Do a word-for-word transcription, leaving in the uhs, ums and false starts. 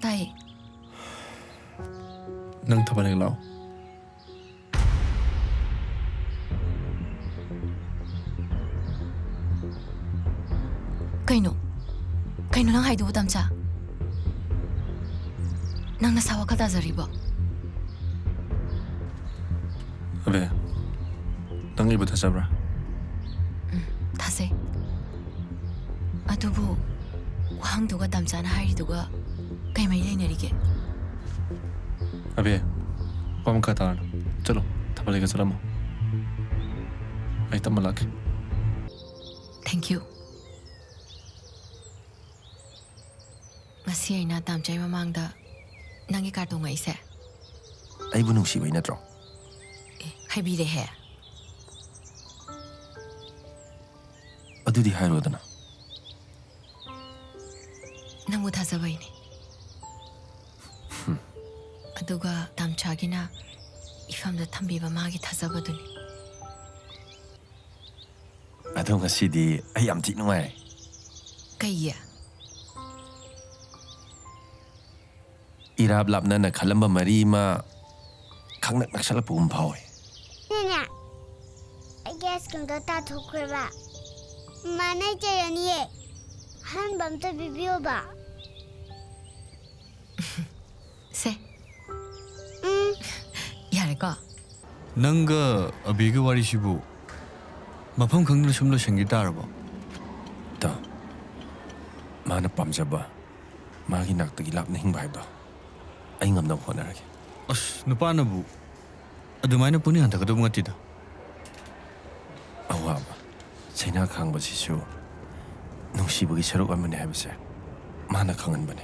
ꯇꯥꯏ꯫ ꯅꯪ ꯊꯕꯛ ꯍꯦꯛ ꯂꯥꯛꯑꯣ꯫ ꯀꯩꯅꯣ? ꯀꯩꯅꯣ ꯅꯪ ꯍꯥꯏꯗꯨꯕꯨ, ꯇꯥꯝꯆꯥ? ꯅꯪ ꯅꯁꯥ ꯋꯥꯈꯜ ꯇꯥꯖꯔꯤꯕꯣ? ꯑꯕꯦ, ꯅꯪ ꯑꯩꯕꯨ ꯊꯥꯖꯕ꯭ꯔꯥ? ꯊꯥꯖꯩ꯫ ꯑꯗꯨꯕꯨ ꯋꯥꯍꯪꯗꯨꯒ ꯇꯥꯝꯆꯥꯅ ꯍꯥꯏꯔꯤꯗꯨꯒ ꯀꯩ ꯃꯔꯤ ꯂꯩꯅꯔꯤꯒꯦ? ꯑꯕꯦ, ꯋꯥ ꯃꯈꯥ ꯇꯥꯔꯅꯨ꯫ ꯆꯠꯂꯣ, ꯊꯕꯛ ꯂꯩꯒ ꯆꯠꯂꯝꯃꯣ꯫ ꯑꯩ ꯇꯞꯅ ꯂꯥꯛꯀꯦ꯫ Thank you꯫ ꯉꯁꯤ ꯑꯩꯅ ꯇꯥꯝꯆꯥꯏ ꯃꯃꯥꯡꯗ ꯅꯪꯒꯤ ꯀꯥꯔ ꯇꯣꯡꯉꯛꯏꯁꯦ꯫ ꯑꯩꯕꯨ ꯅꯨꯡꯁꯤꯕꯩ ꯅꯠꯇ꯭ꯔꯣ? ꯑꯦ, ꯍꯥꯏꯕꯤꯔꯦꯍꯦ꯫ ꯑꯗꯨꯗꯤ ꯍꯥꯏꯔꯣꯗꯅ꯫ ꯅꯪꯕꯨ ꯊꯥꯖꯕꯩꯅꯦ꯫ ꯑꯗꯨꯒ ꯇꯥꯝꯆꯥꯒꯤꯅ ꯏꯐꯝꯗ ꯊꯝꯕꯤꯕ ꯃꯥꯒꯤ ꯊꯥꯖꯕꯗꯨꯅꯤ꯫ ꯑꯗꯣ ꯉꯁꯤꯗꯤ ꯑꯩ ꯌꯥꯝ ꯊꯤ ꯅꯨꯡꯉꯥꯏ꯫ ꯀꯩꯒꯤ? ꯏꯔꯥꯞ ꯂꯥꯞꯅꯅ ꯈꯜꯂꯝꯕ ꯃꯔꯤ ꯑꯃ ꯈꯪꯅꯛ ꯅꯛꯁꯜꯂꯛꯄꯒꯨꯝ ꯐꯥꯎꯋꯦ꯫ ꯅꯦꯅꯦ, ꯑꯩꯒꯤ ꯑꯥꯏꯁ ꯀ꯭ꯔꯤꯝꯗꯣ ꯇꯥꯊꯣꯛꯈ꯭ꯔꯦꯕ꯫ ꯃꯃꯥꯅ ꯆꯩꯔꯅꯤꯌꯦ꯫ ꯑꯍꯟꯕ ꯑꯝꯇ ꯄꯤꯕꯤꯌꯣꯕ꯫ ꯁꯦ꯫ ꯎꯝ꯫ ꯌꯥꯔꯦꯀꯣ? ꯅꯪꯒ ꯑꯕꯤꯒꯤ ꯋꯥꯔꯤꯁꯤꯕꯨ ꯃꯐꯝ ꯈꯪꯗꯅ ꯁꯨꯝ ꯂꯣꯏꯁꯤꯟꯈꯤ ꯇꯥꯔꯕꯣ? ꯇꯥ, ꯃꯥꯅ ꯄꯥꯝꯖꯕ, ꯃꯥꯒꯤ ꯅꯥꯛꯇꯒꯤ ꯂꯥꯞꯅ ꯍꯤꯡꯕ ꯍꯥꯏꯕꯗꯣ ꯑꯩ ꯉꯝꯅꯕ ꯍꯣꯠꯅꯔꯒꯦ꯫ ꯑꯁ, ꯅꯨꯄꯥꯅꯕꯨ ꯑꯗꯨꯃꯥꯏꯅ ꯄꯨꯛꯅꯤꯡ ꯍꯟꯊꯒꯗꯧꯕ ꯅꯠꯇꯦꯗ꯫ ꯑꯋꯥꯕ ꯆꯩꯅꯥ ꯈꯥꯡꯕꯁꯤꯁꯨ ꯅꯨꯡꯁꯤꯕꯒꯤ ꯁꯔꯨꯛ ꯑꯃꯅꯤ ꯍꯥꯏꯕꯁꯦ ꯃꯥꯅ ꯈꯪꯍꯟꯕꯅꯤ꯫